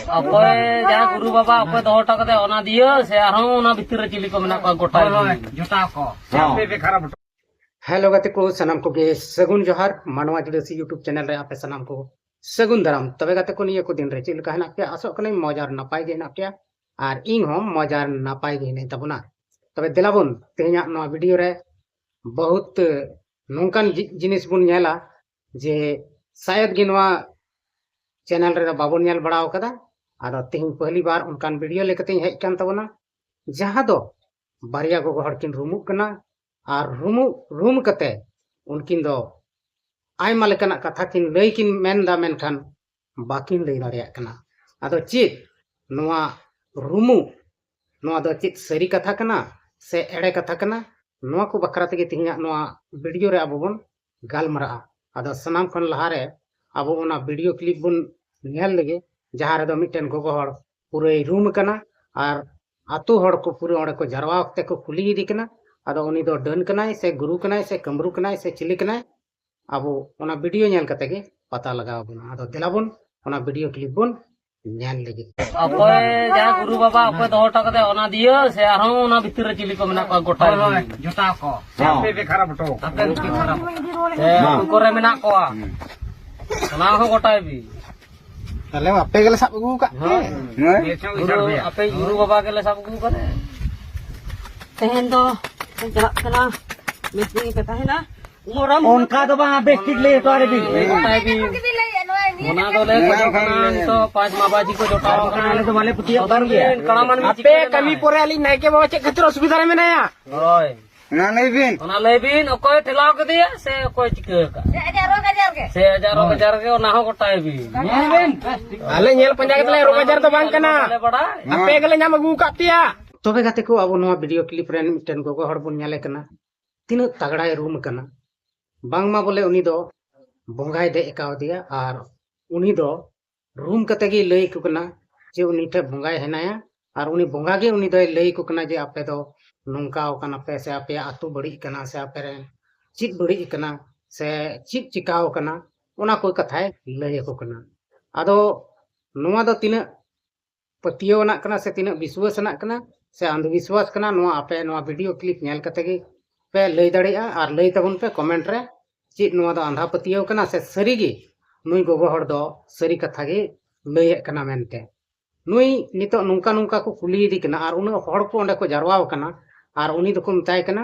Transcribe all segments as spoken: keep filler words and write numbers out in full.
ᱚᱠᱚᱭ ᱡᱟᱦᱟᱸ ᱜᱩᱨᱩ ᱵᱟᱵᱟ ᱚᱠᱚᱭ ᱫᱚᱦᱚ ᱦᱚᱴᱚ ᱠᱟᱫᱮ, ᱚᱱᱟ ᱫᱤᱭᱟᱹ ᱥᱮ ᱟᱨᱦᱚᱸ ᱚᱱᱟ ᱵᱷᱤᱛᱤᱨ ᱨᱮ ᱪᱤᱞᱤ ᱠᱚ ᱢᱮᱱᱟᱜ ᱠᱚᱣᱟ ᱜᱚᱴᱟ ᱦᱳᱭ, ᱦᱳᱭ, ᱜᱮ? ᱡᱚᱴᱟᱣ ᱠᱚ᱾ ᱦᱮᱸ᱾ ᱟᱯᱮ ᱯᱮ ᱠᱷᱟᱨᱟᱯ ᱦᱚᱴᱚ᱾ ᱦᱮᱞᱳ ᱜᱟᱛᱮ ᱠᱚ, ᱥᱟᱱᱟᱢ ᱠᱚᱜᱮ ᱥᱟᱹᱜᱩᱱ ᱡᱚᱦᱟᱨ᱾ ᱢᱟᱱᱣᱟ ᱡᱩᱰᱟᱹᱥᱤ YouTube ᱪᱮᱱᱮᱞ ᱨᱮ ᱟᱯᱮ ᱥᱟᱱᱟᱢ ᱠᱚ ᱥᱟᱹᱜᱩᱱ ᱫᱟᱨᱟᱢ᱾ ᱛᱚᱵᱮ ᱜᱟᱛᱮ ᱠᱚ, ᱱᱤᱭᱟᱹ ᱠᱚ ᱫᱤᱱ ᱨᱮ ᱪᱮᱫ ᱞᱮᱠᱟ ᱦᱮᱱᱟᱜ ᱯᱮᱭᱟ? ᱟᱥᱚᱜ ᱠᱟᱹᱱᱟᱹᱧ ᱢᱚᱡᱽ ᱟᱨ ᱱᱟᱯᱟᱭ ᱜᱮ ᱦᱮᱱᱟᱜ ᱯᱮᱭᱟ, ᱟᱨ ᱤᱧ ᱦᱚᱸ ᱢᱚᱡᱽ ᱟᱨ ᱱᱟᱯᱟᱭ ᱜᱮ ᱦᱮᱱᱟᱹᱧ ᱛᱟᱵᱚᱱᱟ᱾ ᱛᱚᱵᱮ ᱫᱮᱞᱟ ᱵᱚᱱ, ᱛᱮᱦᱮᱧᱟᱜ ᱱᱚᱣᱟ ᱵᱷᱤᱰᱤᱭᱳ ᱨᱮ ᱵᱚᱦᱩᱛ ᱱᱚᱝᱠᱟᱱ ᱡᱤ-, ᱡᱤᱱᱤᱥ ᱵᱚᱱ ᱧᱮᱞᱟ ᱡᱮ ᱥᱟᱭᱚᱫ ᱜᱮ ᱱᱚᱣᱟ ᱪᱮᱱᱮᱞ ᱨᱮᱫᱚ ᱵᱟᱵᱚᱱ ᱧᱮᱞ ᱵᱟᱲᱟ ᱟᱠᱟᱫᱟ᱾ ᱟᱫᱚ ᱛᱮᱦᱮᱧ ᱯᱟᱹᱦᱞᱤ ᱵᱟᱨ ᱚᱱᱠᱟᱱ ᱵᱷᱤᱰᱤᱭᱳ ᱞᱮᱠᱟᱛᱮᱧ ᱦᱮᱡ ᱟᱠᱟᱱ ᱛᱟᱵᱚᱱᱟ, ᱡᱟᱦᱟᱸ ᱫᱚ ᱵᱟᱨᱭᱟ ᱜᱚᱜᱚ ᱦᱚᱲ ᱠᱤᱱ ᱨᱩᱢᱩᱜ ᱠᱟᱱᱟ, ᱟᱨ ᱨᱩᱢᱩᱜ, ᱨᱩᱢ ᱠᱟᱛᱮ ᱩᱱᱠᱤᱱ ᱫᱚ ᱟᱭᱢᱟ ᱞᱮᱠᱟᱱᱟᱜ ᱠᱟᱛᱷᱟ ᱠᱤᱱ ᱞᱟᱹᱭ ᱠᱤᱱ ᱢᱮᱱ ᱮᱫᱟ, ᱢᱮᱱᱠᱷᱟᱱ ᱵᱟᱹᱠᱤᱱ ᱞᱟᱹᱭ ᱫᱟᱲᱮᱭᱟᱜ ᱠᱟᱱᱟ᱾ ᱟᱫᱚ ᱪᱮᱫ ᱱᱚᱣᱟ ᱨᱩᱢᱩᱜ, ᱱᱚᱣᱟ ᱫᱚ ᱪᱮᱫ ᱥᱟᱹᱨᱤ ᱠᱟᱛᱷᱟ ᱠᱟᱱᱟ ᱥᱮ ᱮᱲᱮ ᱠᱟᱛᱷᱟ ᱠᱟᱱᱟ? ᱱᱚᱣᱟ ᱠᱚ ᱵᱟᱠᱷᱨᱟ ᱛᱮᱜᱮ ᱛᱮᱦᱮᱧᱟᱜ ᱱᱚᱣᱟ ᱵᱷᱤᱰᱤᱭᱳ ᱨᱮ ᱟᱵᱚ ᱵᱚᱱ ᱜᱟᱞᱢᱟᱨᱟᱜᱼᱟ᱾ ᱟᱫᱚ ᱥᱟᱱᱟᱢ ᱠᱷᱚᱱ ᱞᱟᱦᱟᱨᱮ ᱟᱵᱚ ᱚᱱᱟ ᱵᱷᱤᱰᱤᱭᱳ ᱠᱞᱤᱯ ᱵᱚᱱ ᱧᱮᱞ ᱞᱮᱜᱮ, ᱡᱟᱦᱟᱸ ᱨᱮᱫᱚ ᱢᱤᱫᱴᱮᱱ ᱜᱚᱜᱚ ᱦᱚᱲ ᱯᱩᱨᱟᱹᱭ ᱨᱩᱢ ᱟᱠᱟᱱᱟ ᱟᱨ ᱟᱛᱳ ᱦᱚᱲ ᱠᱚ ᱯᱩᱨᱟᱹ ᱚᱸᱰᱮ ᱠᱚ ᱡᱟᱨᱣᱟ ᱚᱠᱛᱮ ᱠᱚ ᱠᱩᱞᱤ ᱮᱫᱮ ᱠᱟᱱᱟ, ᱟᱫᱚ ᱩᱱᱤ ᱫᱚ ᱰᱟᱹᱱ ᱠᱟᱱᱟᱭ ᱥᱮ ᱜᱩᱨᱩ ᱠᱟᱱᱟᱭ ᱥᱮ ᱠᱟᱹᱢᱨᱩ ᱠᱟᱱᱟᱭ ᱥᱮ ᱪᱤᱞᱤ ᱠᱟᱱᱟᱭ? ᱟᱵᱚ ᱚᱱᱟ ᱵᱷᱤᱰᱤᱭᱳ ᱧᱮᱞ ᱠᱟᱛᱮ ᱜᱮ ᱯᱟᱛᱟ ᱞᱟᱜᱟᱣ ᱟᱵᱚᱱᱟ᱾ ᱟᱫᱚ ᱫᱮᱞᱟ ᱵᱚᱱ ᱚᱱᱟ ᱵᱷᱤᱰᱤᱭᱳ ᱠᱞᱤᱯ ᱵᱚᱱ ᱧᱮᱞ ᱞᱮᱜᱮ᱾ ᱚᱠᱚᱭ ᱡᱟᱦᱟᱸ ᱜᱩᱨᱩ ᱵᱟᱵᱟ ᱚᱠᱚᱭ ᱫᱚᱦᱚ ᱦᱚᱴᱚ ᱠᱟᱫᱮ, ᱚᱱᱟ ᱫᱤᱭᱟᱹ ᱥᱮ ᱟᱨᱦᱚᱸ ᱚᱱᱟ ᱵᱷᱤᱛᱤᱨ ᱨᱮ ᱪᱤᱞᱤ ᱠᱚ ᱢᱮᱱᱟᱜ ᱠᱚᱣᱟ ᱜᱚᱴᱟᱭ ᱦᱳᱭ, ᱦᱳᱭ, ᱵᱤᱱ᱾ ᱡᱚᱴᱟᱣ ᱠᱚ᱾ ᱦᱮᱸ᱾ ᱟᱯᱮ ᱯᱮ ᱠᱷᱟᱨᱟᱯ ᱦᱚᱴᱚ᱾ ᱟᱯᱮ ᱯᱮ ᱠᱷᱟᱨᱟᱯ᱾ ᱥᱮ ᱦᱮᱸ᱾ ᱟᱹᱛᱩ ᱠᱚᱨᱮ ᱢᱮᱱᱟᱜ ᱠᱚᱣᱟ, ᱦᱩᱸ᱾ ᱚᱱᱟ ᱦᱚᱸ ᱜᱚᱴᱟᱭ ᱵᱤᱱ᱾ ᱟᱞᱮ ᱢᱟ ᱟᱯᱮ ᱜᱮᱞᱮ ᱥᱟᱵ ᱟᱹᱜᱩ ᱟᱠᱟᱫ ᱯᱮ᱾ ᱦᱳᱭ᱾ ᱦᱮᱸ? ᱜᱩᱨᱩ, ᱟᱯᱮ ᱜᱩᱨᱩ ᱵᱟᱵᱟ ᱜᱮᱞᱮ ᱥᱟᱵ ᱟᱹᱜᱩ ᱟᱠᱟᱫᱮ᱾ ᱛᱮᱦᱮᱧ ᱫᱚ ᱪᱟᱞᱟᱜ ᱠᱟᱱᱟ, ᱢᱤᱫ ᱫᱤᱱ ᱯᱮ ᱛᱟᱦᱮᱱᱟ᱾ ᱜᱚᱨᱚᱢ ᱚᱱᱠᱟ ᱫᱚ ᱵᱟᱝ, ᱵᱮᱥ ᱴᱷᱤᱠ ᱞᱟᱹᱭ ᱦᱚᱴᱚ ᱟᱞᱮ ᱵᱤᱱ᱾ ᱜᱚᱴᱟᱭ ᱵᱤᱱ᱾ ᱚᱱᱟ ᱫᱚᱞᱮ ᱠᱷᱚᱡᱚᱜ ᱠᱟᱱᱟ, ᱱᱤᱛᱚᱜ ᱯᱟᱸᱪ ᱢᱟᱵᱟᱡᱤ ᱠᱚ ᱡᱚᱴᱟᱣ ᱠᱟᱱᱟ᱾ ᱟᱞᱮ ᱫᱚ ᱵᱟᱞᱮ ᱯᱟᱹᱛᱭᱟᱹᱜ ᱠᱟᱱ ᱜᱮᱭᱟ᱾ ᱠᱟᱲᱟᱢᱟᱱ ᱟᱯᱮ ᱢᱤᱪᱤ ᱠᱟᱹᱢᱤ ᱠᱟᱱᱟ᱾ ᱯᱚᱨᱮ ᱟᱹᱞᱤᱧ ᱱᱟᱭᱠᱮ ᱵᱟᱵᱟ ᱪᱮᱫ ᱠᱷᱟᱹᱛᱤᱨ ᱚᱥᱩᱵᱤᱫᱷᱟ ᱨᱮ ᱢᱮᱱᱟᱭᱟ? ᱦᱳᱭ᱾ ᱚᱱᱟ ᱞᱟᱹᱭ ᱵᱤᱱ᱾ ᱚᱱᱟ ᱞᱟᱹᱭ ᱵᱤᱱ, ᱚᱠᱚᱭ ᱴᱷᱮᱞᱟᱣ ᱠᱮᱫᱮᱭᱟ ᱥᱮ ᱚᱠᱚᱭ ᱪᱤᱠᱟᱹ ᱟᱠᱟᱫ? ᱥᱮ ᱟᱡᱟᱜ ᱨᱳᱜᱽ ᱟᱡᱟᱨ ᱜᱮ᱾ ᱥᱮ ᱟᱡᱟᱜ ᱨᱳᱜᱽ ᱦᱳᱭ᱾ ᱟᱡᱟᱨ ᱜᱮ, ᱚᱱᱟ ᱦᱚᱸ ᱜᱚᱴᱟᱭ ᱵᱤᱱ᱾ ᱧᱮᱞ ᱵᱤᱱ᱾ ᱟᱞᱮ ᱧᱮᱞ ᱯᱟᱸᱡᱟ ᱠᱟᱛᱮ ᱞᱮ ᱨᱳᱜᱽ ᱟᱡᱟᱨ ᱫᱚ ᱵᱟᱝ ᱠᱟᱱᱟ᱾ ᱵᱟᱞᱮ ᱵᱟᱲᱟᱭ᱾ ᱟᱯᱮ ᱜᱮᱞᱮ ᱧᱟᱢ ᱟᱹᱜᱩ ᱟᱠᱟᱫ ᱯᱮᱭᱟ᱾ ᱛᱚᱵᱮ ᱜᱟᱛᱮ ᱠᱚ, ᱟᱵᱚ ᱱᱚᱣᱟ ᱵᱷᱤᱰᱤᱭᱳ ᱠᱞᱤᱯ ᱨᱮᱱ ᱢᱤᱫᱴᱮᱱ ᱜᱚᱜᱚ ᱦᱚᱲ ᱵᱚᱱ ᱧᱮᱞᱮ ᱠᱟᱱᱟ, ᱛᱤᱱᱟᱹᱜ ᱛᱟᱜᱲᱟᱭ ᱨᱩᱢ ᱠᱟᱱᱟ᱾ ᱵᱟᱝᱢᱟ ᱵᱚᱞᱮ ᱩᱱᱤ ᱫᱚ ᱵᱚᱸᱜᱟᱭ ᱫᱮᱡ ᱟᱠᱟᱣᱫᱮᱭᱟ, ᱟᱨ ᱩᱱᱤ ᱫᱚ ᱨᱩᱢ ᱠᱟᱛᱮ ᱜᱮᱭ ᱞᱟᱹᱭ ᱟᱠᱚ ᱠᱟᱱᱟ ᱡᱮ ᱩᱱᱤ ᱴᱷᱮᱱ ᱵᱚᱸᱜᱟᱭ ᱦᱮᱱᱟᱭᱟ, ᱟᱨ ᱩᱱᱤ ᱵᱚᱸᱜᱟ ᱜᱮ ᱩᱱᱤ ᱫᱚᱭ ᱞᱟᱹᱭ ᱟᱠᱚ ᱠᱟᱱᱟ ᱡᱮ ᱟᱯᱮ ᱫᱚ ᱱᱚᱝᱠᱟ ᱟᱠᱟᱱᱟ ᱯᱮ, ᱥᱮ ᱟᱯᱮᱭᱟᱜ ᱟᱹᱛᱩ ᱵᱟᱹᱲᱤᱡ ᱟᱠᱟᱱᱟ, ᱥᱮ ᱟᱯᱮ ᱨᱮᱱ ᱪᱮᱫ ᱵᱟᱹᱲᱤᱡ ᱟᱠᱟᱱᱟ, ᱥᱮ ᱪᱮᱫ ᱪᱤᱠᱟᱣ ᱟᱠᱟᱱᱟ, ᱚᱱᱟ ᱠᱚ ᱠᱟᱛᱷᱟᱭ ᱞᱟᱹᱭ ᱟᱠᱚ ᱠᱟᱱᱟ᱾ ᱟᱫᱚ ᱱᱚᱣᱟ ᱫᱚ ᱛᱤᱱᱟᱹᱜ ᱯᱟᱹᱛᱭᱟᱹᱣ ᱟᱱᱟᱜ ᱠᱟᱱᱟ ᱥᱮ ᱛᱤᱱᱟᱹᱜ ᱵᱤᱥᱣᱟᱥ ᱟᱱᱟᱜ ᱠᱟᱱᱟ ᱥᱮ ᱟᱱᱫᱷᱚᱵᱤᱥᱣᱟᱥ ᱠᱟᱱᱟ, ᱱᱚᱣᱟ ᱟᱯᱮ ᱱᱚᱣᱟ ᱵᱷᱤᱰᱤᱭᱳ ᱠᱞᱤᱯ ᱧᱮᱞ ᱠᱟᱛᱮ ᱜᱮ ᱯᱮ ᱞᱟᱹᱭ ᱫᱟᱲᱮᱭᱟᱜᱼᱟ᱾ ᱟᱨ ᱞᱟᱹᱭ ᱛᱟᱵᱚᱱ ᱯᱮ ᱠᱚᱢᱮᱱᱴ ᱨᱮ, ᱪᱮᱫ ᱱᱚᱣᱟ ᱫᱚ ᱟᱸᱫᱷᱟ ᱯᱟᱹᱛᱭᱟᱹᱣ ᱠᱟᱱᱟ ᱥᱮ ᱥᱟᱹᱨᱤᱜᱮ ᱱᱩᱭ ᱜᱚᱜᱚ ᱦᱚᱲ ᱫᱚ ᱥᱟᱹᱨᱤ ᱠᱟᱛᱷᱟ ᱜᱮ ᱞᱟᱹᱭᱮᱫ ᱠᱟᱱᱟ ᱢᱮᱱᱛᱮ᱾ ᱱᱩᱭ ᱱᱤᱛᱚᱜ ᱱᱚᱝᱠᱟ ᱱᱚᱝᱠᱟ ᱠᱚ ᱠᱩᱞᱤᱭᱮᱫᱮ ᱠᱟᱱᱟ ᱟᱨ ᱩᱱᱟᱹᱜ ᱦᱚᱲ ᱠᱚ ᱚᱸᱰᱮ ᱠᱚ ᱡᱟᱨᱣᱟ ᱟᱠᱟᱱᱟ ᱟᱨ ᱩᱱᱤ ᱫᱚᱠᱚ ᱢᱮᱛᱟᱭ ᱠᱟᱱᱟ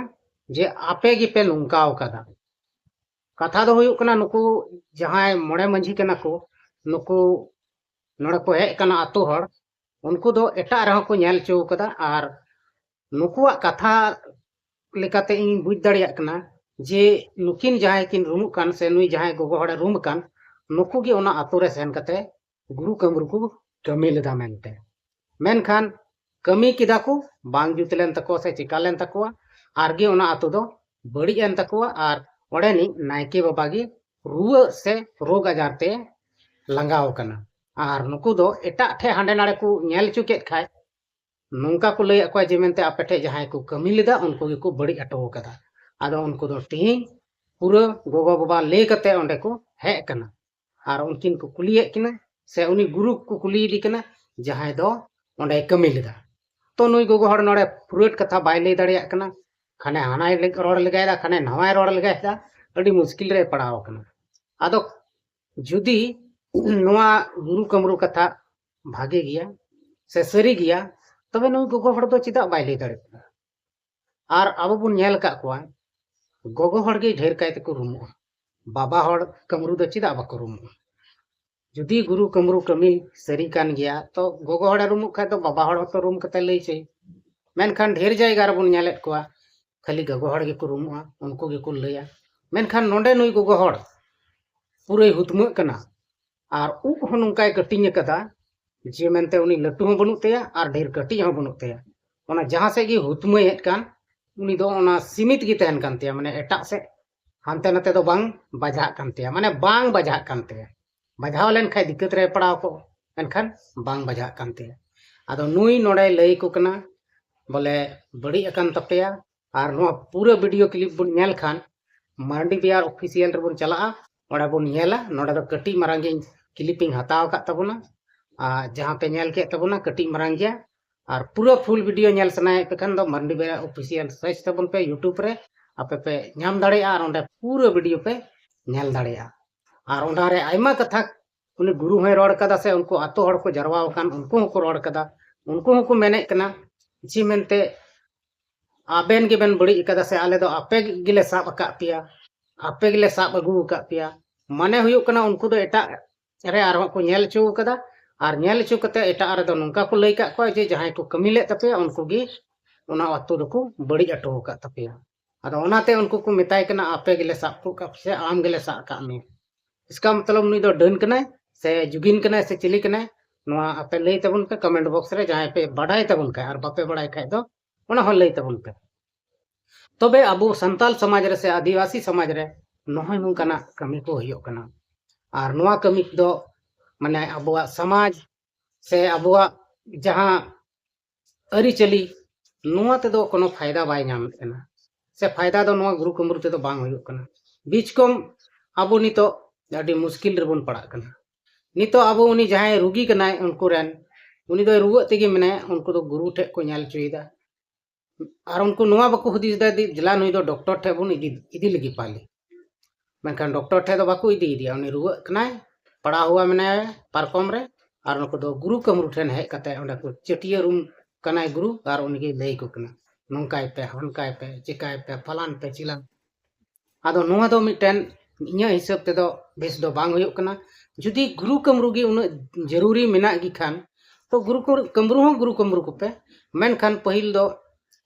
ᱡᱮ ᱟᱯᱮ ᱜᱮᱯᱮ ᱱᱚᱝᱠᱟ ᱟᱠᱟᱫᱟ᱾ ᱠᱟᱛᱷᱟ ᱫᱚ ᱦᱩᱭᱩᱜ ᱠᱟᱱᱟ, ᱱᱩᱠᱩ ᱡᱟᱦᱟᱸᱭ ᱢᱚᱬᱮ ᱢᱟᱹᱡᱷᱤ ᱠᱟᱱᱟ ᱠᱚ, ᱱᱩᱠᱩ ᱱᱚᱰᱮ ᱠᱚ ᱦᱮᱡ ᱠᱟᱱᱟ ᱟᱛᱳ ᱦᱚᱲ, ᱩᱱᱠᱩ ᱫᱚ ᱮᱴᱟᱜ ᱨᱮᱦᱚᱸ ᱠᱚ ᱧᱮᱞ ᱦᱚᱪᱚ ᱠᱟᱫᱟ᱾ ᱟᱨ ᱱᱩᱠᱩᱣᱟᱜ ᱠᱟᱛᱷᱟ ᱞᱮᱠᱟᱛᱮ ᱤᱧ ᱵᱩᱡᱽ ᱫᱟᱲᱮᱭᱟᱜ ᱠᱟᱱᱟ ᱡᱮ ᱱᱩᱠᱤᱱ ᱡᱟᱦᱟᱸᱭ ᱠᱤᱱ ᱨᱩᱢᱩᱜ ᱠᱟᱱ ᱥᱮ ᱱᱩᱭ ᱡᱟᱦᱟᱸᱭ ᱜᱚᱜᱚ ᱦᱚᱲᱮ ᱨᱩᱢ ᱠᱟᱱ, ᱱᱩᱠᱩ ᱜᱮ ᱚᱱᱟ ᱟᱛᱳ ᱨᱮ ᱥᱮᱱ ᱠᱟᱛᱮ ᱜᱩᱨᱩ ᱠᱟᱹᱢᱨᱩ ᱠᱚ ᱠᱟᱹᱢᱤ ᱞᱮᱫᱟ ᱢᱮᱱᱛᱮ᱾ ᱢᱮᱱᱠᱷᱟᱱ ᱠᱟᱹᱢᱤ ᱠᱮᱫᱟ ᱠᱚ, ᱵᱟᱝ ᱡᱩᱛ ᱞᱮᱱ ᱛᱟᱠᱚᱣᱟ ᱥᱮ ᱪᱮᱠᱟ ᱞᱮᱱ ᱛᱟᱠᱚᱣᱟ, ᱟᱨᱜᱮ ᱚᱱᱟ ᱟᱛᱳ ᱫᱚ ᱵᱟᱹᱲᱤᱡ ᱮᱱ ᱛᱟᱠᱚᱣᱟ᱾ ᱟᱨ ᱚᱸᱰᱮᱱᱤᱡ ᱱᱟᱭᱠᱮ ᱵᱟᱵᱟ ᱜᱮ ᱨᱩᱣᱟᱹ ᱥᱮ ᱨᱳᱜᱽ ᱟᱡᱟᱨ ᱛᱮ ᱞᱟᱸᱜᱟᱣ ᱟᱠᱟᱱᱟ᱾ ᱟᱨ ᱱᱩᱠᱩ ᱫᱚ ᱮᱴᱟᱜ ᱴᱷᱮᱡ ᱦᱟᱸᱰᱮ ᱱᱟᱰᱮ ᱠᱚ ᱧᱮᱞ ᱦᱚᱪᱚ ᱠᱮᱫ ᱠᱷᱟᱡ, ᱱᱚᱝᱠᱟ ᱠᱚ ᱞᱟᱹᱭᱟᱫ ᱠᱚᱣᱟ ᱡᱮ ᱢᱮᱱᱛᱮ ᱟᱯᱮ ᱴᱷᱮᱡ ᱡᱟᱦᱟᱸᱭ ᱠᱚ ᱠᱟᱹᱢᱤ ᱞᱮᱫᱟ ᱩᱱᱠᱩ ᱜᱮᱠᱚ ᱵᱟᱹᱲᱤᱡ ᱦᱚᱴᱚ ᱟᱠᱟᱫᱟ᱾ ᱟᱫᱚ ᱩᱱᱠᱩ ᱫᱚ ᱛᱤᱦᱤᱧ ᱯᱩᱨᱟᱹ ᱜᱚᱜᱚ ᱵᱟᱵᱟ ᱞᱟᱹᱭ ᱠᱟᱛᱮ ᱚᱸᱰᱮ ᱠᱚ ᱦᱮᱡ ᱟᱠᱟᱱᱟ᱾ ᱟᱨ ᱩᱱᱠᱤᱱ ᱠᱚ ᱠᱩᱞᱤᱭᱮᱫ ᱠᱤᱱᱟ ᱥᱮ ᱩᱱᱤ ᱜᱩᱨᱩ ᱠᱚ ᱠᱩᱞᱤᱭᱮᱫᱮ ᱠᱟᱱᱟ ᱡᱟᱦᱟᱸᱭ ᱫᱚ ᱚᱸᱰᱮᱭ ᱠᱟᱹᱢᱤ ᱞᱮᱫᱟ᱾ ᱛᱚ ᱱᱩᱭ ᱜᱚᱜᱚ ᱦᱚᱲ ᱱᱚᱰᱮ ᱯᱩᱨᱟᱹᱴ ᱠᱟᱛᱷᱟ ᱵᱟᱭ ᱞᱟᱹᱭ ᱫᱟᱲᱮᱭᱟᱜ ᱠᱟᱱᱟ᱾ ᱠᱷᱟᱱᱮ ᱦᱟᱱᱟᱭ ᱞᱮ-, ᱨᱚᱲ ᱞᱮᱜᱟᱭᱮᱫᱟ, ᱠᱷᱟᱱᱮ ᱱᱟᱣᱟᱭ ᱨᱚᱲ ᱞᱮᱜᱟᱭᱮᱫᱟ᱾ ᱟᱹᱰᱤ ᱢᱩᱥᱠᱤᱞ ᱨᱮ ᱯᱟᱲᱟᱣ ᱟᱠᱟᱱᱟ᱾ ᱟᱫᱚ ᱡᱩᱫᱤ ᱱᱚᱣᱟ ᱜᱩᱨᱩ ᱠᱟᱹᱢᱨᱩ ᱠᱟᱛᱷᱟ ᱵᱷᱟᱜᱮ ᱜᱮᱭᱟ ᱥᱮ ᱥᱟᱹᱨᱤ ᱜᱮᱭᱟ, ᱛᱚᱵᱮ ᱱᱩᱭ ᱜᱚᱜᱚ ᱦᱚᱲ ᱫᱚ ᱪᱮᱫᱟᱜ ᱵᱟᱭ ᱞᱟᱹᱭ ᱫᱟᱲᱮᱭᱟᱜ ᱠᱟᱱᱟ? ᱟᱨ ᱟᱵᱚ ᱵᱚᱱ ᱧᱮᱞ ᱟᱠᱟᱫ ᱠᱚᱣᱟ, ᱜᱚᱜᱚ ᱦᱚᱲ ᱜᱮ ᱰᱷᱮᱨ ᱠᱟᱭ ᱛᱮᱠᱚ ᱨᱩᱢᱩᱜᱼᱟ᱾ ᱵᱟᱵᱟ ᱦᱚᱲ ᱠᱟᱹᱢᱨᱩ ᱫᱚ ᱪᱮᱫᱟᱜ ᱵᱟᱠᱚ ᱨᱩᱢᱩᱜᱼᱟ? ᱡᱩᱫᱤ ᱜᱩᱨᱩ ᱠᱟᱹᱢᱨᱩ ᱠᱟᱹᱢᱤ ᱥᱟᱹᱨᱤ ᱠᱟᱱ ᱜᱮᱭᱟ, ᱛᱚ ᱜᱚᱜᱚ ᱦᱚᱲᱮ ᱨᱩᱢᱩᱜ ᱠᱷᱟᱡ ᱫᱚ ᱵᱟᱵᱟ ᱦᱚᱲ ᱦᱚᱸᱛᱚ ᱨᱩᱢ ᱠᱟᱛᱮ ᱞᱟᱹᱭ ᱪᱚᱭ᱾ ᱢᱮᱱᱠᱷᱟᱱ ᱰᱷᱮᱨ ᱡᱟᱭᱜᱟ ᱨᱮᱵᱚᱱ ᱧᱮᱞᱮᱫ ᱠᱚᱣᱟ, ᱠᱷᱟᱹᱞᱤ ᱜᱚᱜᱚ ᱦᱚᱲ ᱜᱮᱠᱚ ᱨᱩᱢᱩᱜᱼᱟ, ᱩᱱᱠᱩ ᱜᱮᱠᱚ ᱞᱟᱹᱭᱟ᱾ ᱢᱮᱱᱠᱷᱟᱱ ᱱᱚᱰᱮ ᱱᱩᱭ ᱜᱚᱜᱚ ᱦᱚᱲ ᱯᱩᱨᱟᱹᱭ ᱦᱩᱛᱢᱟᱹᱜ ᱠᱟᱱᱟ ᱟᱨ ᱩᱵ ᱦᱚᱸ ᱱᱚᱝᱠᱟᱭ ᱠᱟᱹᱴᱤᱧ ᱟᱠᱟᱫᱟ ᱡᱮ ᱢᱮᱱᱛᱮ ᱩᱱᱤ ᱞᱟᱹᱴᱩ ᱦᱚᱸ ᱵᱟᱹᱱᱩᱜ ᱛᱟᱭᱟ ᱟᱨ ᱰᱷᱮᱨ ᱠᱟᱹᱴᱤᱡ ᱦᱚᱸ ᱵᱟᱹᱱᱩᱜ ᱛᱟᱭᱟ᱾ ᱚᱱᱟ ᱡᱟᱦᱟᱸ ᱥᱮᱫ ᱜᱮ ᱦᱩᱛᱢᱟᱹᱭᱮᱫ ᱠᱟᱱ, ᱩᱱᱤ ᱫᱚ ᱚᱱᱟ ᱥᱤᱢᱤᱛ ᱜᱮ ᱛᱟᱦᱮᱱ ᱠᱟᱱ ᱛᱟᱭᱟ, ᱢᱟᱱᱮ ᱮᱴᱟᱜ ᱥᱮᱫ ᱦᱟᱱᱛᱮ ᱱᱟᱛᱮ ᱫᱚ ᱵᱟᱝ ᱵᱟᱡᱷᱟᱜ ᱠᱟᱱ ᱛᱟᱭᱟ, ᱢᱟᱱᱮ ᱵᱟᱝ ᱵᱟᱡᱷᱟᱜ ᱠᱟᱱ ᱛᱟᱭᱟ᱾ ᱵᱟᱡᱷᱟᱣ ᱞᱮᱱᱠᱷᱟᱡ ᱫᱤᱠᱠᱟᱹᱛ ᱨᱮ ᱯᱟᱲᱟᱣ ᱠᱚᱜ, ᱢᱮᱱᱠᱷᱟᱱ ᱵᱟᱝ ᱵᱟᱡᱷᱟᱜ ᱠᱟᱱ ᱛᱟᱭᱟ᱾ ᱟᱫᱚ ᱱᱩᱭ ᱱᱚᱰᱮᱭ ᱞᱟᱹᱭ ᱟᱠᱚ ᱠᱟᱱᱟ ᱵᱚᱞᱮ ᱵᱟᱹᱲᱤᱡ ᱟᱠᱟᱱ ᱛᱟᱯᱮᱭᱟ, ᱟᱨ ᱱᱚᱣᱟ ᱯᱩᱨᱟᱹ ᱵᱷᱤᱰᱤᱭᱳ ᱠᱞᱤᱯ ᱵᱚᱱ ᱧᱮᱞ ᱠᱷᱟᱱ ᱢᱟᱨᱰᱤ ᱵᱤᱦᱟᱨ ᱚᱯᱷᱤᱥᱤᱭᱟᱞ ᱨᱮᱵᱚᱱ ᱪᱟᱞᱟᱜᱼᱟ, ᱚᱸᱰᱮ ᱵᱚᱱ ᱧᱮᱞᱟ᱾ ᱱᱚᱰᱮ ᱫᱚ ᱠᱟᱹᱴᱤᱡ ᱢᱟᱨᱟᱝ ᱜᱮ ᱠᱞᱤᱯᱤᱝ ᱦᱟᱛᱟᱣ ᱟᱠᱟᱫ ᱛᱟᱵᱚᱱᱟ᱾ ᱟᱨ ᱡᱟᱦᱟᱸ ᱯᱮ ᱧᱮᱞ ᱠᱮᱫ ᱛᱟᱵᱚᱱᱟ, ᱠᱟᱹᱴᱤᱡ ᱢᱟᱨᱟᱝ ᱜᱮᱭᱟ᱾ ᱟᱨ ᱯᱩᱨᱟᱹ full video ᱧᱮᱞ ᱥᱟᱱᱟᱭᱮᱫ ᱯᱮ ᱠᱷᱟᱱ ᱫᱚ ᱢᱟᱨᱰᱤ ᱵᱮᱨᱟ Official search ᱛᱟᱵᱚᱱ ᱯᱮ YouTube ᱨᱮ, ᱟᱯᱮ ᱯᱮ ᱧᱟᱢ ᱫᱟᱲᱮᱭᱟᱜᱼᱟ᱾ ᱟᱨ ᱚᱸᱰᱮ ᱯᱩᱨᱟᱹ video ᱯᱮ ᱧᱮᱞ ᱫᱟᱲᱮᱭᱟᱜᱼᱟ᱾ ᱟᱨ ᱚᱱᱟ ᱨᱮ ᱟᱭᱢᱟ ᱠᱟᱛᱷᱟ ᱩᱱᱤ ᱜᱩᱨᱩ ᱦᱚᱸᱭ ᱨᱚᱲ ᱠᱟᱫᱟ, ᱥᱮ ᱩᱱᱠᱩ ᱟᱛᱳ ᱦᱚᱲ ᱠᱚ ᱡᱟᱨᱣᱟ ᱟᱠᱟᱱ, ᱩᱱᱠᱩ ᱦᱚᱸᱠᱚ ᱨᱚᱲ ᱠᱟᱫᱟ᱾ ᱩᱱᱠᱩ ᱦᱚᱸᱠᱚ ᱢᱮᱱᱮᱫ ᱠᱟᱱᱟ ᱡᱮ ᱢᱮᱱᱛᱮ, "ᱟᱵᱮᱱ ᱜᱮᱵᱮᱱ ᱵᱟᱹᱲᱤᱡ ᱟᱠᱟᱫᱟ, ᱥᱮ ᱟᱞᱮ ᱫᱚ ᱟᱯᱮ ᱜᱮᱞᱮ ᱥᱟᱵ ᱟᱠᱟᱫ ᱯᱮᱭᱟ, ᱟᱯᱮ ᱜᱮᱞᱮ ᱥᱟᱵ ᱟᱹᱜᱩ ᱟᱠᱟᱫ ᱯᱮᱭᱟ᱾" ᱢᱟᱱᱮ ᱦᱩᱭᱩᱜ ᱠᱟᱱᱟ, ᱩᱱᱠᱩ ᱫᱚ ᱮᱴᱟᱜ ᱨᱮ ᱟᱨᱦᱚᱸ ᱠᱚ ᱧᱮᱞ ᱦᱚᱪᱚ ᱟᱠᱟᱫᱟ, ᱟᱨ ᱧᱮᱞ ᱦᱚᱪᱚ ᱠᱟᱛᱮ ᱮᱴᱟᱜ ᱨᱮᱫᱚ ᱱᱚᱝᱠᱟ ᱠᱚ ᱞᱟᱹᱭ ᱠᱟᱜ ᱠᱚᱣᱟ ᱡᱮ ᱡᱟᱦᱟᱸᱭ ᱠᱚ ᱠᱟᱹᱢᱤ ᱞᱮᱫ ᱛᱟᱯᱮᱭᱟ, ᱩᱱᱠᱩ ᱜᱮ ᱚᱱᱟ ᱟᱛᱳ ᱫᱚᱠᱚ ᱵᱟᱹᱲᱤᱡ ᱦᱚᱴᱚ ᱟᱠᱟᱫ ᱛᱟᱯᱮᱭᱟ᱾ ᱟᱫᱚ ᱚᱱᱟᱛᱮ ᱩᱱᱠᱩ ᱠᱚ ᱢᱮᱛᱟᱭ ᱠᱟᱱᱟ, "ᱟᱯᱮ ᱜᱮᱞᱮ ᱥᱟᱵ ᱜᱚᱫ ᱠᱟᱜ ᱥᱮ ᱟᱢ ᱜᱮᱞᱮ ᱥᱟᱵ ᱠᱟᱜ ᱢᱮᱭᱟ᱾" ᱤᱥᱠᱟ ᱢᱚᱛᱞᱚᱵ ᱱᱩᱭ ᱫᱚ ᱰᱟᱹᱱ ᱠᱟᱱᱟᱭ ᱥᱮ ᱡᱩᱜᱤᱱ ᱠᱟᱱᱟᱭ ᱥᱮ ᱪᱤᱞᱤ ᱠᱟᱱᱟᱭ? ᱱᱚᱣᱟ ᱟᱯᱮ ᱞᱟᱹᱭ ᱛᱟᱵᱚᱱ ᱯᱮ comment box ᱨᱮ, ᱡᱟᱦᱟᱸᱭ ᱯᱮ ᱵᱟᱰᱟᱭ ᱛᱟᱵᱚᱱ ᱠᱷᱟᱡ, ᱟᱨ ᱵᱟᱯᱮ ᱵᱟᱰᱟᱭ ᱠᱷᱟᱡ ᱫᱚ ᱚᱱᱟ ᱦᱚᱸ ᱞᱟᱹᱭ ᱛᱟᱵᱚᱱ ᱯᱮ᱾ ᱛᱚᱵᱮ ᱟᱵᱚ ᱥᱟᱱᱛᱟᱞ ᱥᱚᱢᱟᱡᱽ ᱨᱮ ᱥᱮ ᱟᱹᱫᱤᱵᱟᱹᱥᱤ ᱥᱚᱢᱟᱡᱽ ᱨᱮ ᱱᱚᱜᱼᱚᱭ ᱱᱚᱝᱠᱟᱱᱟᱜ ᱠᱟᱹᱢᱤ ᱠᱚ ᱦᱩᱭᱩᱜ ᱠᱟᱱᱟ᱾ ᱟᱨ ᱱᱚᱣᱟ ᱠᱟᱹᱢᱤ ᱫᱚ ᱢᱟᱱᱮ ᱟᱵᱚᱣᱟᱜ ᱥᱚᱢᱟᱡᱽ ᱥᱮ ᱟᱵᱚᱣᱟᱜ ᱡᱟᱦᱟᱸ ᱟᱹᱨᱤᱪᱟᱹᱞᱤ, ᱱᱚᱣᱟ ᱛᱮᱫᱚ ᱠᱳᱱᱳ ᱯᱷᱟᱭᱫᱟ ᱵᱟᱭ ᱧᱟᱢᱮᱫ ᱠᱟᱱᱟ, ᱥᱮ ᱯᱷᱟᱭᱫᱟ ᱫᱚ ᱱᱚᱣᱟ ᱜᱩᱨᱩ ᱠᱟᱹᱢᱨᱩ ᱛᱮᱫᱚ ᱵᱟᱝ ᱦᱩᱭᱩᱜ ᱠᱟᱱᱟ᱾ ᱵᱤᱪᱠᱚᱢ ᱟᱵᱚ ᱱᱤᱛᱚᱜ ᱟᱹᱰᱤ ᱢᱩᱥᱠᱤᱞ ᱨᱮᱵᱚᱱ ᱯᱟᱲᱟᱜ ᱠᱟᱱᱟ᱾ ᱱᱤᱛᱚᱜ ᱟᱵᱚ ᱩᱱᱤ ᱡᱟᱦᱟᱸᱭ ᱨᱩᱜᱤ ᱠᱟᱱᱟᱭ, ᱩᱱᱠᱩ ᱨᱮᱱ, ᱩᱱᱤ ᱫᱚᱭ ᱨᱩᱣᱟᱹᱜ ᱛᱮᱜᱮ ᱢᱮᱱᱟᱭᱟ, ᱩᱱᱠᱩ ᱫᱚ ᱜᱩᱨᱩ ᱴᱷᱮᱡ ᱠᱚ ᱧᱮᱞ ᱦᱚᱪᱚᱭᱮᱫᱟ᱾ ᱟᱨ ᱩᱱᱠᱩ ᱱᱚᱣᱟ ᱵᱟᱠᱚ ᱦᱩᱫᱤᱥ ᱮᱫᱟ, "ᱫᱮᱞᱟ ᱱᱩᱭ ᱫᱚ ᱰᱚᱠᱴᱚᱨ ᱴᱷᱮᱡ ᱵᱚᱱ ᱤᱫᱤ, ᱤᱫᱤ ᱞᱟᱹᱜᱤᱫ ᱯᱟᱞᱮ᱾" ᱢᱮᱱᱠᱷᱟᱱ ᱰᱚᱠᱴᱚᱨ ᱴᱷᱮᱡ ᱫᱚ ᱵᱟᱠᱚ ᱤᱫᱤᱭᱮᱫᱮᱭᱟ, ᱩᱱᱤ ᱨᱩᱣᱟᱹᱜ ᱠᱟᱱᱟᱭ, ᱯᱟᱲᱟᱣ ᱦᱩᱣᱟ ᱢᱮᱱᱟᱭᱟ ᱯᱟᱨᱠᱚᱢ ᱨᱮ, ᱟᱨ ᱱᱩᱠᱩ ᱫᱚ ᱜᱩᱨᱩ ᱠᱟᱹᱢᱨᱩ ᱴᱷᱮᱱ ᱦᱮᱡ ᱠᱟᱛᱮ ᱚᱸᱰᱮ ᱠᱚ ᱪᱟᱹᱴᱭᱟᱹᱨᱩᱢ ᱠᱟᱱᱟᱭ ᱜᱩᱨᱩ, ᱟᱨ ᱩᱱᱤ ᱜᱮᱭ ᱞᱟᱹᱭ ᱟᱠᱚ ᱠᱟᱱᱟ, "ᱱᱚᱝᱠᱟᱭ ᱯᱮ, ᱦᱟᱱᱠᱟᱭ ᱯᱮ, ᱪᱤᱠᱟᱭ ᱯᱮ, ᱯᱷᱟᱞᱟᱱ ᱯᱮ, ᱪᱤᱞᱟᱱ ᱯᱮ᱾" ᱟᱫᱚ ᱱᱚᱣᱟ ᱫᱚ ᱢᱤᱫᱴᱮᱱ ᱤᱧᱟᱹᱜ ᱦᱤᱥᱟᱹᱵ ᱛᱮᱫᱚ ᱵᱮᱥ ᱫᱚ ᱵᱟᱝ ᱦᱩᱭᱩᱜ ᱠᱟᱱᱟ᱾ ᱡᱩᱫᱤ ᱜᱩᱨᱩ ᱠᱟᱹᱢᱨᱩ ᱜᱮ ᱩᱱᱟᱹᱜ ᱡᱟᱹᱨᱩᱨᱤ ᱢᱮᱱᱟᱜ ᱜᱮ ᱠᱷᱟᱱ, ᱛᱚ ᱜᱩᱨᱩ ᱠᱟᱹᱢ-, ᱠᱟᱹᱢᱨᱩ ᱦᱚᱸ ᱜᱩᱨᱩ ᱠᱟᱹᱢᱨᱩ ᱠᱚᱯᱮ, ᱢᱮᱱᱠᱷᱟᱱ ᱯᱟᱹᱦᱤᱞ ᱫᱚ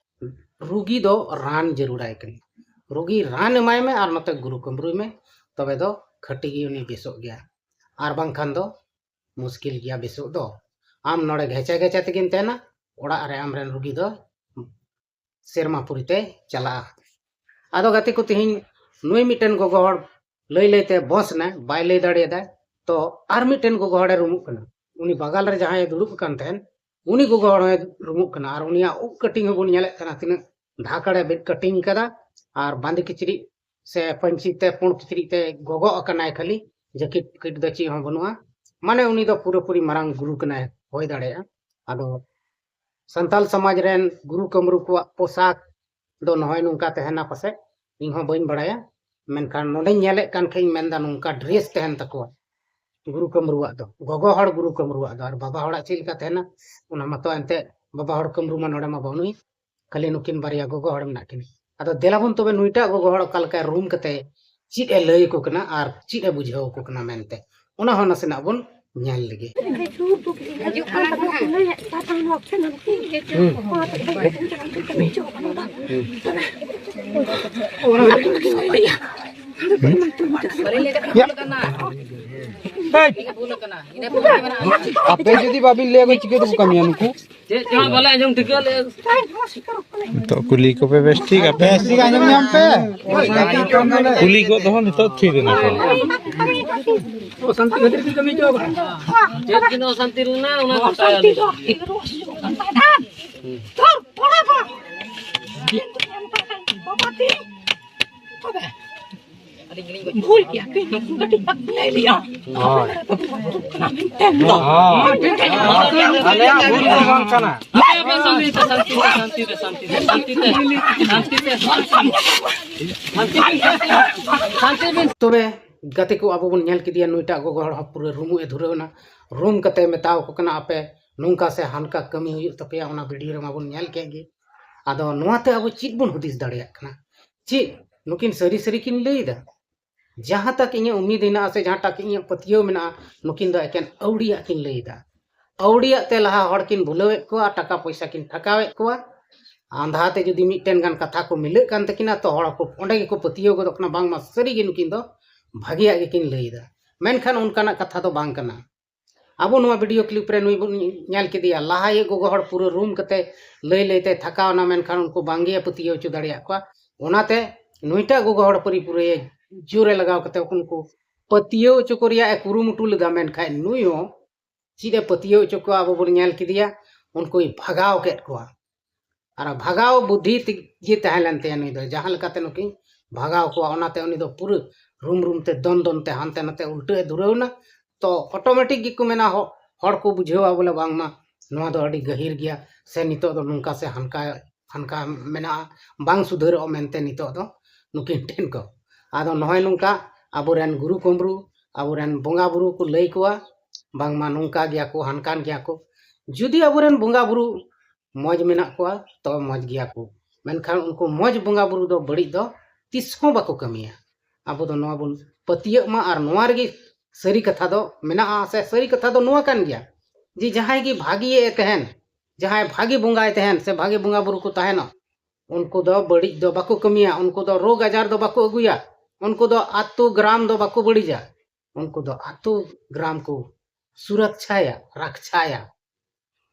ᱨᱩᱜᱤ ᱫᱚ ᱨᱟᱱ ᱡᱟᱹᱨᱩᱲᱟᱭ ᱠᱟᱱᱟ᱾ ᱨᱩᱜᱤ ᱨᱟᱱ ᱮᱢᱟᱭ ᱢᱮ ᱟᱨ ᱱᱚᱛᱮ ᱜᱩᱨᱩ ᱠᱟᱹᱢᱨᱩᱭ ᱢᱮ, ᱛᱚᱵᱮ ᱫᱚ ᱠᱷᱟᱹᱴᱤ ᱜᱮ ᱩᱱᱤ ᱵᱮᱥᱚᱜ ᱜᱮᱭᱟ, ᱟᱨ ᱵᱟᱝᱠᱷᱟᱱ ᱫᱚ ᱢᱩᱥᱠᱤᱞ ᱜᱮᱭᱟ ᱵᱮᱥᱚᱜ ᱫᱚ᱾ ᱟᱢ ᱱᱚᱰᱮ ᱜᱷᱮᱪᱟ ᱜᱷᱮᱪᱟ ᱛᱮᱜᱮᱢ ᱛᱟᱦᱮᱱᱟ, ᱚᱲᱟᱜ ᱨᱮ ᱟᱢᱨᱮᱱ ᱨᱩᱜᱤ ᱫᱚ ᱥᱮᱨᱢᱟ ᱯᱩᱨᱤ ᱛᱮ ᱪᱟᱞᱟᱜᱼᱟ᱾ ᱟᱫᱚ ᱜᱟᱛᱮ ᱠᱚ, ᱛᱮᱦᱮᱧ ᱱᱩᱭ ᱢᱤᱫᱴᱮᱱ ᱜᱚᱜᱚ ᱦᱚᱲ ᱞᱟᱹᱭ ᱞᱟᱹᱭ ᱛᱮ ᱵᱚᱥ ᱮᱱᱟᱭ, ᱵᱟᱭ ᱞᱟᱹᱭ ᱫᱟᱲᱮᱭᱟᱫᱟ᱾ ᱛᱚ ᱟᱨ ᱢᱤᱫᱴᱮᱱ ᱜᱚᱜᱚ ᱦᱚᱲᱮ ᱨᱩᱢᱩᱜ ᱠᱟᱱᱟ, ᱩᱱᱤ ᱵᱟᱜᱟᱞ ᱨᱮ ᱡᱟᱦᱟᱸᱭ ᱫᱩᱲᱩᱵ ᱟᱠᱟᱱ ᱛᱟᱦᱮᱸᱱ, ᱩᱱᱤ ᱜᱚᱜᱚ ᱦᱚᱲ ᱦᱚᱸᱭ ᱨᱩᱢᱩᱜ ᱠᱟᱱᱟ᱾ ᱟᱨ ᱩᱱᱤᱭᱟᱜ ᱩᱵ ᱠᱟᱹᱴᱤᱝ ᱦᱚᱸᱵᱚᱱ ᱧᱮᱞᱮᱫ ᱠᱟᱱᱟ, ᱛᱤᱱᱟᱹᱜ ᱫᱷᱟᱠᱟᱲᱮ ᱵᱮᱫ ᱠᱟᱹᱴᱤᱝ ᱠᱟᱫᱟ᱾ ᱟᱨ ᱵᱟᱸᱫᱮ ᱠᱤᱪᱨᱤᱡ ᱥᱮ ᱯᱟᱹᱧᱪᱤ ᱛᱮ ᱯᱩᱸᱰ ᱠᱤᱪᱨᱤᱡ ᱛᱮ ᱜᱚᱜᱚᱜ ᱟᱠᱟᱱᱟᱭ ᱠᱷᱟᱹᱞᱤ, ᱡᱟᱹᱠᱤᱴ ᱯᱷᱤᱴ ᱫᱚ ᱪᱮᱫ ᱦᱚᱸ ᱵᱟᱹᱱᱩᱜᱼᱟ᱾ ᱢᱟᱱᱮ ᱩᱱᱤ ᱫᱚ ᱯᱩᱨᱟᱹᱯᱩᱨᱤ ᱢᱟᱨᱟᱝ ᱜᱩᱨᱩ ᱠᱟᱱᱟᱭ ᱦᱩᱭ ᱫᱟᱲᱮᱭᱟᱜᱼᱟ᱾ ᱟᱫᱚ ᱥᱟᱱᱛᱟᱞ ᱥᱚᱢᱟᱡᱽ ᱨᱮᱱ ᱜᱩᱨᱩ ᱠᱟᱹᱢᱨᱩ ᱠᱚᱣᱟᱜ ᱯᱳᱥᱟᱠ ᱫᱚ ᱱᱚᱜᱼᱚᱭ ᱱᱚᱝᱠᱟ ᱛᱟᱦᱮᱱᱟ ᱯᱟᱥᱮᱡ, ᱤᱧ ᱦᱚᱸ ᱵᱟᱹᱧ ᱵᱟᱲᱟᱭᱟ, ᱢᱮᱱᱠᱷᱟᱱ ᱱᱚᱰᱮᱧ ᱧᱮᱞᱮᱫ ᱠᱟᱱ ᱠᱷᱟᱱ ᱤᱧ ᱢᱮᱱᱫᱟ ᱱᱚᱝᱠᱟ ᱰᱨᱮᱥ ᱛᱟᱦᱮᱱ ᱛᱟᱠᱚᱣᱟ ᱜᱩᱨᱩ ᱠᱟᱹᱢᱨᱩᱣᱟᱜ ᱫᱚ, ᱜᱚᱜᱚ ᱦᱚᱲ ᱜᱩᱨᱩ ᱠᱟᱹᱢᱨᱩᱣᱟᱜ ᱫᱚ᱾ ᱟᱨ ᱵᱟᱵᱟ ᱦᱚᱲᱟᱜ ᱪᱮᱫ ᱞᱮᱠᱟ ᱛᱟᱦᱮᱱᱟ, ᱚᱱᱟ ᱢᱟᱛᱚ ᱮᱱᱛᱮᱫ ᱵᱟᱵᱟ ᱦᱚᱲ ᱠᱟᱹᱢᱨᱩ ᱢᱟ ᱱᱚᱰᱮ ᱢᱟ ᱵᱟᱹᱱᱩᱭ, ᱠᱷᱟᱹᱞᱤ ᱱᱩᱠᱤᱱ ᱵᱟᱨᱭᱟ ᱜᱚᱜᱚ ᱦᱚᱲ ᱢᱮᱱᱟᱜ ᱠᱤᱱᱟ᱾ ᱟᱫᱚ ᱫᱮᱞᱟ ᱵᱚᱱ ᱛᱚᱵᱮ ᱱᱩᱭᱴᱟᱜ ᱜᱚᱜᱚ ᱦᱚᱲ ᱚᱠᱟ ᱞᱮᱠᱟᱭ ᱨᱩᱢ ᱠᱟᱛᱮ ᱪᱮᱫ ᱮ ᱞᱟᱹᱭ ᱟᱠᱚ ᱠᱟᱱᱟ ᱟᱨ ᱪᱮᱫ ᱮ ᱵᱩᱡᱷᱟᱹᱣ ᱟᱠᱚ ᱠᱟᱱᱟ ᱢᱮᱱᱛᱮ, ᱚᱱᱟ ᱦᱚᱸ ᱱᱟᱥᱮᱱᱟᱜ ᱵᱚᱱ ᱧᱮᱞ ᱞᱮᱜᱮ᱾ ᱟᱯᱮ ᱡᱩᱫᱤ ᱵᱟᱵᱤᱱ ᱞᱟᱹᱭᱟ, ᱪᱤᱠᱟᱹ ᱛᱮᱠᱚ ᱠᱟᱹᱢᱤᱭᱟ ᱱᱩᱠᱩ? ᱪᱮᱫ ᱪᱚ ᱦᱟᱸᱜ ᱵᱟᱞᱮ ᱟᱸᱡᱚᱢ ᱴᱷᱤᱠᱟᱹ ᱞᱮᱫ᱾ ᱱᱤᱛᱚᱜ ᱠᱩᱞᱤ ᱠᱚᱯᱮ ᱵᱮᱥ ᱴᱷᱤᱠ ᱟᱯᱮ᱾ ᱵᱮᱥ ᱴᱷᱤᱠ ᱟᱸᱡᱚᱢ ᱧᱟᱢ ᱯᱮ᱾ ᱠᱩᱞᱤ ᱠᱚ ᱫᱚᱦᱚ ᱱᱤᱛᱚᱜ ᱛᱷᱤᱨ ᱮᱱᱟ ᱠᱚ᱾ ᱚ, ᱥᱟᱱᱛᱤ ᱠᱷᱟᱹᱛᱤᱨ ᱠᱤᱱ ᱠᱟᱹᱢᱤ ᱦᱚᱪᱚ ᱟᱠᱟᱫᱟ᱾ ᱪᱮᱫ ᱠᱤᱱ ᱚᱥᱟᱱᱛᱤ ᱞᱮᱱᱟ, ᱚᱱᱟ ᱜᱚᱴᱟᱭᱟᱞᱮ᱾ ᱵᱷᱩᱞ ᱜᱮᱭᱟ, ᱠᱟᱹᱴᱤᱡ ᱵᱟᱠᱚ ᱞᱟᱹᱭ ᱞᱮᱭᱟ᱾ ᱦᱳᱭ᱾ ᱦᱳᱭ᱾ ᱟᱞᱮᱭᱟᱜ ᱵᱷᱩᱞ ᱫᱚ ᱵᱟᱝ ᱠᱟᱱᱟ᱾ ᱦᱟᱯᱮ, ᱦᱟᱯᱮ, ᱥᱟᱱᱛᱤ ᱛᱮ, ᱥᱟᱱᱛᱤ ᱛᱮ, ᱥᱟᱱᱛᱤ ᱛᱮ, ᱥᱟᱱᱛᱤ ᱛᱮ, ᱥᱟᱱᱛᱤ ᱛᱮ, ᱥᱟᱱᱛᱤ ᱛᱮ, ᱥᱟᱱᱛᱤ ᱵᱤᱱ᱾ ᱛᱚᱵᱮ ᱜᱟᱛᱮ ᱠᱚ, ᱟᱵᱚ ᱵᱚᱱ ᱧᱮᱞ ᱠᱮᱫᱮᱭᱟ, ᱱᱩᱭᱴᱟᱜ ᱜᱚᱜᱚ ᱦᱚᱲ ᱦᱚᱸ ᱯᱩᱨᱟᱹ ᱨᱩᱢᱩᱜ ᱮ ᱫᱷᱩᱨᱟᱹᱣ ᱮᱱᱟ᱾ ᱨᱩᱢ ᱠᱟᱛᱮ ᱢᱮᱛᱟᱣ ᱠᱚ ᱠᱟᱱᱟ, "ᱟᱯᱮ ᱱᱚᱝᱠᱟ ᱥᱮ ᱦᱟᱱᱠᱟ ᱠᱟᱹᱢᱤ ᱦᱩᱭᱩᱜ ᱛᱟᱯᱮᱭᱟ", ᱚᱱᱟ ᱵᱷᱤᱰᱤᱭᱳ ᱨᱮᱢᱟ ᱵᱚᱱ ᱧᱮᱞ ᱠᱮᱫ ᱜᱮ᱾ ᱟᱫᱚ ᱱᱚᱣᱟᱛᱮ ᱟᱵᱚ ᱪᱮᱫ ᱵᱚᱱ ᱦᱩᱫᱤᱥ ᱫᱟᱲᱮᱭᱟᱜ ᱠᱟᱱᱟ? ᱪᱮᱫ ᱱᱩᱠᱤᱱ ᱥᱟᱹᱨᱤ ᱥᱟᱹᱨᱤ ᱠᱤᱱ ᱞᱟᱹᱭ ᱮᱫᱟ? ᱡᱟᱦᱟᱸ ᱛᱟᱠ ᱤᱧᱟᱹᱜ ᱩᱢᱤᱫ ᱦᱮᱱᱟᱜᱼᱟ ᱥᱮ ᱡᱟᱦᱟᱸ ᱛᱟᱠ ᱤᱧᱟᱹᱜ ᱯᱟᱹᱛᱭᱟᱹᱣ ᱢᱮᱱᱟᱜᱼᱟ, ᱱᱩᱠᱤᱱ ᱫᱚ ᱮᱠᱮᱱ ᱟᱹᱣᱲᱤᱭᱟᱜ ᱠᱤᱱ ᱞᱟᱹᱭ ᱮᱫᱟ᱾ ᱟᱹᱣᱲᱤᱭᱟᱜ ᱛᱮ ᱞᱟᱦᱟ ᱦᱚᱲ ᱠᱤᱱ ᱵᱷᱩᱞᱟᱹᱣᱮᱫ ᱠᱚᱣᱟ, ᱴᱟᱠᱟ ᱯᱚᱭᱥᱟ ᱠᱤᱱ ᱴᱷᱟᱠᱟᱣᱮᱫ ᱠᱚᱣᱟ᱾ ᱟᱸᱫᱷᱟ ᱛᱮ ᱡᱩᱫᱤ ᱢᱤᱫᱴᱮᱱ ᱜᱟᱱ ᱠᱟᱛᱷᱟ ᱠᱚ ᱢᱤᱞᱟᱹᱜ ᱠᱟᱱ ᱛᱟᱹᱠᱤᱱᱟ, ᱛᱚ ᱦᱚᱲ ᱠᱚ ᱚᱸᱰᱮ ᱜᱮᱠᱚ ᱯᱟᱹᱛᱭᱟᱹᱣ ᱜᱚᱫᱚᱜ ᱠᱟᱱᱟ, ᱵᱟᱝᱢᱟ ᱥᱟᱹᱨᱤ ᱜᱮ ᱱᱩᱠᱤᱱ ᱫᱚ ᱵᱷᱟᱜᱮᱭᱟᱜ ᱜᱮᱠᱤᱱ ᱞᱟᱹᱭ ᱮᱫᱟ᱾ ᱢᱮᱱᱠᱷᱟᱱ ᱚᱱᱠᱟᱱᱟᱜ ᱠᱟᱛᱷᱟ ᱫᱚ ᱵᱟᱝ ᱠᱟᱱᱟ᱾ ᱟᱵᱚ ᱱᱚᱣᱟ ᱵᱷᱤᱰᱤᱭᱳ ᱠᱞᱤᱯ ᱨᱮ ᱱᱩᱭ ᱵᱚᱱ ᱧᱮᱞ ᱠᱮᱫᱮᱭᱟ, ᱞᱟᱦᱟᱭᱤᱡ ᱜᱚᱜᱚ ᱦᱚᱲ ᱯᱩᱨᱟᱹ ᱨᱩᱢ ᱠᱟᱛᱮ ᱞᱟᱹᱭ ᱞᱟᱹᱭ ᱛᱮ ᱛᱷᱟᱠᱟᱣ ᱮᱱᱟ, ᱢᱮᱱᱠᱷᱟᱱ ᱩᱱᱠᱩ ᱵᱟᱝᱜᱮ ᱯᱟᱹᱛᱭᱟᱹᱣ ᱦᱚᱪᱚ ᱫᱟᱲᱮᱭᱟᱜ ᱠᱚᱣᱟ᱾ ᱚᱱᱟᱛᱮ ᱱᱩᱭᱴᱟᱜ ᱜᱚᱜᱚ ᱦᱚᱲ ᱯᱟᱹᱨᱤ ᱯᱩᱨᱟᱹᱭᱮ ᱡᱳᱨᱮ ᱞᱟᱜᱟᱣ ᱠᱟᱛᱮ ᱩᱱᱠᱩ ᱯᱟᱹᱛᱭᱟᱹᱣ ᱦᱚᱪᱚ ᱠᱚ ᱨᱮᱭᱟᱜ ᱮ ᱠᱩᱨᱩᱢᱩᱴᱩ ᱞᱮᱫᱟ, ᱢᱮᱱᱠᱷᱟᱱ ᱱᱩᱭ ᱦᱚᱸ ᱪᱮᱫ ᱮ ᱯᱟᱹᱛᱭᱟᱹᱣ ᱦᱚᱪᱚ ᱠᱚᱣᱟ, ᱟᱵᱚ ᱵᱚᱱ ᱧᱮᱞ ᱠᱮᱫᱮᱭᱟ, ᱩᱱᱠᱩᱭ ᱵᱷᱟᱜᱟᱣ ᱠᱮᱫ ᱠᱚᱣᱟ᱾ ᱟᱨ ᱵᱷᱟᱜᱟᱣ ᱵᱩᱫᱽᱫᱷᱤ ᱛᱮᱜᱮ ᱛᱟᱦᱮᱸ ᱞᱮᱱ ᱛᱟᱭᱟ ᱱᱩᱭ ᱫᱚ, ᱡᱟᱦᱟᱸ ᱞᱮᱠᱟᱛᱮ ᱱᱩᱠᱤᱱ ᱵᱷᱟᱜᱟᱣ ᱠᱚᱣᱟ, ᱚᱱᱟᱛᱮ ᱩᱱᱤ ᱫᱚ ᱯᱩᱨᱟᱹ ᱨᱩᱢ ᱨᱩᱢ ᱛᱮ ᱫᱚᱱ ᱫᱚᱱ ᱛᱮ ᱦᱟᱱᱛᱮ ᱱᱟᱛᱮ ᱩᱞᱴᱟᱹ ᱮ ᱫᱷᱩᱨᱟᱹᱣ ᱮᱱᱟ᱾ ᱛᱚ ᱚᱴᱳᱢᱮᱴᱤᱠ ᱜᱮᱠᱚ ᱢᱮᱱᱟ, ᱦᱚ- ᱦᱚᱲ ᱠᱚ ᱵᱩᱡᱷᱟᱹᱣᱟ ᱵᱚᱞᱮ ᱵᱟᱝᱢᱟ ᱱᱚᱣᱟ ᱫᱚ ᱟᱹᱰᱤ ᱜᱟᱹᱦᱤᱨ ᱜᱮᱭᱟ, ᱥᱮ ᱱᱤᱛᱚᱜ ᱫᱚ ᱱᱚᱝᱠᱟ ᱥᱮ ᱦᱟᱱᱠᱟ ᱦᱟᱱᱠᱟ ᱢᱮᱱᱟᱜᱼᱟ, ᱵᱟᱝ ᱥᱩᱫᱷᱟᱹᱨᱚᱜᱼᱟ ᱢᱮᱱᱛᱮ ᱱᱤᱛᱚᱜ ᱫᱚ ᱱᱩᱠᱤᱱ ᱴᱷᱮᱱ ᱠᱚ᱾ ᱟᱫᱚ ᱱᱚᱜᱼᱚᱭ ᱱᱚᱝᱠᱟ ᱟᱵᱚᱨᱮᱱ ᱜᱩᱨᱩ ᱠᱩᱢᱵᱽᱨᱩ, ᱟᱵᱚᱨᱮᱱ ᱵᱚᱸᱜᱟ ᱵᱩᱨᱩ ᱠᱚ ᱞᱟᱹᱭ ᱠᱚᱣᱟ ᱵᱟᱝᱢᱟ ᱱᱚᱝᱠᱟ ᱜᱮᱭᱟ ᱠᱚ, ᱦᱟᱱᱠᱟᱱ ᱜᱮᱭᱟ ᱠᱚ᱾ ᱡᱩᱫᱤ ᱟᱵᱚᱨᱮᱱ ᱵᱚᱸᱜᱟ ᱵᱩᱨᱩ ᱢᱚᱡᱽ ᱢᱮᱱᱟᱜ ᱠᱚᱣᱟ ᱛᱚ ᱢᱚᱡᱽ ᱜᱮᱭᱟ ᱠᱚ, ᱢᱮᱱᱠᱷᱟᱱ ᱩᱱᱠᱩ ᱢᱚᱡᱽ ᱵᱚᱸᱜᱟ ᱵᱩᱨᱩ ᱫᱚ ᱵᱟᱹᱲᱤᱡ ᱫᱚ ᱛᱤᱥ ᱦᱚᱸ ᱵᱟᱠᱚ ᱠᱟᱹᱢᱤᱭᱟ᱾ ᱟᱵᱚ ᱫᱚ ᱱᱚᱣᱟ ᱵᱚᱱ ᱯᱟᱹᱛᱭᱟᱹᱜ ᱢᱟ ᱟᱨ ᱱᱚᱣᱟ ᱨᱮᱜᱮ ᱥᱟᱹᱨᱤ ᱠᱟᱛᱷᱟ ᱫᱚ ᱢᱮᱱᱟᱜᱼᱟ, ᱥᱮ ᱥᱟᱹᱨᱤ ᱠᱟᱛᱷᱟ ᱫᱚ ᱱᱚᱣᱟ ᱠᱟᱱ ᱜᱮᱭᱟ ᱡᱮ ᱡᱟᱦᱟᱸᱭ ᱜᱮ ᱵᱷᱟᱜᱮᱭᱮ ᱛᱟᱦᱮᱱ, ᱡᱟᱦᱟᱸᱭ ᱵᱷᱟᱜᱮ ᱵᱚᱸᱜᱟᱭ ᱛᱟᱦᱮᱱ ᱥᱮ ᱵᱷᱟᱜᱮ ᱵᱚᱸᱜᱟ ᱵᱩᱨᱩ ᱠᱚ ᱛᱟᱦᱮᱱᱟ, ᱩᱱᱠᱩ ᱫᱚ ᱵᱟᱹᱲᱤᱡ ᱫᱚ ᱵᱟᱠᱚ ᱠᱟᱹᱢᱤᱭᱟ, ᱩᱱᱠᱩ ᱫᱚ ᱨᱳᱜᱽ ᱟᱡᱟᱨ ᱫᱚ ᱵᱟᱠᱚ ᱟᱹᱜᱩᱭᱟ, ᱩᱱᱠᱩ ᱫᱚ ᱟᱛᱳ ᱜᱨᱟᱢ ᱫᱚ ᱵᱟᱠᱚ ᱵᱟᱹᱲᱤᱡᱟ, ᱩᱱᱠᱩ ᱫᱚ ᱟᱛᱳ ᱜᱨᱟᱢ ᱠᱚ ᱥᱩᱨᱚᱠᱪᱷᱟᱭᱟ, ᱨᱟᱠᱪᱷᱟᱭᱟ᱾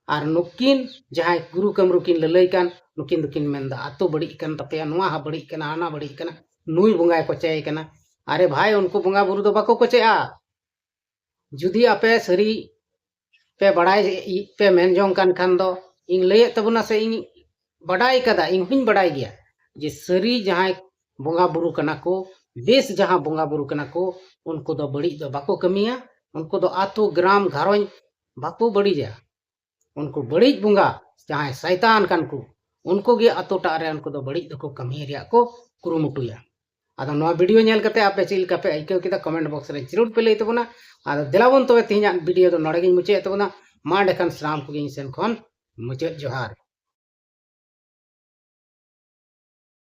ᱟᱨ ᱱᱩᱠᱤᱱ ᱡᱟᱦᱟᱸᱭ ᱜᱩᱨᱩ ᱠᱟᱹᱢᱨᱩ ᱠᱤᱱ ᱞᱟᱹᱞᱟᱹᱭ ᱠᱟᱱ, ᱱᱩᱠᱤᱱ ᱫᱚᱠᱤᱱ ᱢᱮᱱᱫᱟ ᱟᱛᱳ ᱵᱟᱹᱲᱤᱡ ᱠᱟᱱ ᱛᱟᱯᱮᱭᱟ, ᱱᱚᱣᱟ ᱦᱚᱸ ᱵᱟᱹᱲᱤᱡ ᱠᱟᱱᱟ, ᱦᱟᱱᱟ ᱵᱟᱹᱲᱤᱡ ᱠᱟᱱᱟ, ᱱᱩᱭ ᱵᱚᱸᱜᱟᱭ ᱠᱚᱪᱟᱭᱮ ᱠᱟᱱᱟ᱾ ᱟᱨᱮ ᱵᱷᱟᱭ, ᱩᱱᱠᱩ ᱵᱚᱸᱜᱟ ᱵᱩᱨᱩ ᱫᱚ ᱵᱟᱠᱚ ᱠᱚᱪᱟᱜᱼᱟ᱾ ᱡᱩᱫᱤ ᱟᱯᱮ ᱥᱟᱹᱨᱤ ᱯᱮ ᱵᱟᱲᱟᱭ ᱯᱮ ᱢᱮᱱ ᱡᱚᱝ ᱠᱟᱱ ᱠᱷᱟᱱ ᱫᱚ ᱤᱧ ᱞᱟᱹᱭᱮᱫ ᱛᱟᱵᱚᱱᱟ, ᱥᱮ ᱤᱧ ᱵᱟᱰᱟᱭ ᱠᱟᱫᱟ, ᱤᱧ ᱦᱚᱸᱧ ᱵᱟᱰᱟᱭ ᱜᱮᱭᱟ ᱡᱮ ᱥᱟᱹᱨᱤ ᱡᱟᱦᱟᱸᱭ ᱵᱚᱸᱜᱟ ᱵᱩᱨᱩ ᱠᱟᱱᱟ ᱠᱚ, ᱵᱮᱥ ᱡᱟᱦᱟᱸ ᱵᱚᱸᱜᱟ ᱵᱩᱨᱩ ᱠᱟᱱᱟ ᱠᱚ, ᱩᱱᱠᱩ ᱫᱚ ᱵᱟᱹᱲᱤᱡ ᱫᱚ ᱵᱟᱠᱚ ᱠᱟᱹᱢᱤᱭᱟ, ᱩᱱᱠᱩ ᱫᱚ ᱟᱛᱳ ᱜᱨᱟᱢ ᱜᱷᱟᱨᱚᱸᱡᱽ ᱵᱟᱠᱚ ᱵᱟᱹᱲᱤᱡᱟ᱾ ᱩᱱᱠᱩ ᱵᱟᱹᱲᱤᱡ ᱵᱚᱸᱜᱟ ᱡᱟᱦᱟᱸᱭ ᱥᱟᱭᱛᱟᱱ ᱠᱟᱱ ᱠᱚ, ᱩᱱᱠᱩ ᱜᱮ ᱟᱛᱳ ᱴᱟᱜ ᱨᱮ ᱩᱱᱠᱩ ᱫᱚ ᱵᱟᱹᱲᱤᱡ ᱫᱚᱠᱚ ᱠᱟᱹᱢᱤ ᱨᱮᱭᱟᱜ ᱠᱚ ᱠᱩᱨᱩᱢᱩᱴᱩᱭᱟ᱾ ᱟᱫᱚ ᱱᱚᱣᱟ ᱵᱷᱤᱰᱤᱭᱳ ᱧᱮᱞ ᱠᱟᱛᱮ ᱟᱯᱮ ᱪᱮᱫ ᱞᱮᱠᱟ ᱯᱮ ᱟᱹᱭᱠᱟᱹᱣ ᱠᱮᱫᱟ, ᱠᱚᱢᱮᱱᱴ ᱵᱚᱠᱥ ᱨᱮ ᱡᱟᱹᱨᱩᱲ ᱯᱮ ᱞᱟᱹᱭ ᱛᱟᱵᱚᱱᱟ᱾ ᱟᱫᱚ ᱫᱮᱞᱟ ᱵᱚᱱ ᱛᱚᱵᱮ ᱛᱮᱦᱮᱧᱟᱜ ᱵᱷᱤᱰᱤᱭᱳ ᱫᱚ ᱱᱚᱰᱮ ᱜᱤᱧ ᱢᱩᱪᱟᱹᱫ ᱮᱫ ᱛᱟᱵᱚᱱᱟ᱾ ᱢᱟ ᱮᱸᱰᱮᱠᱷᱟᱱ ᱥᱟᱱᱟᱢ ᱠᱚᱜᱮ ᱤᱧ ᱥᱮᱱ ᱠᱷᱚᱱ ᱢᱩᱪᱟᱹᱫ ᱡᱚᱦᱟᱨ᱾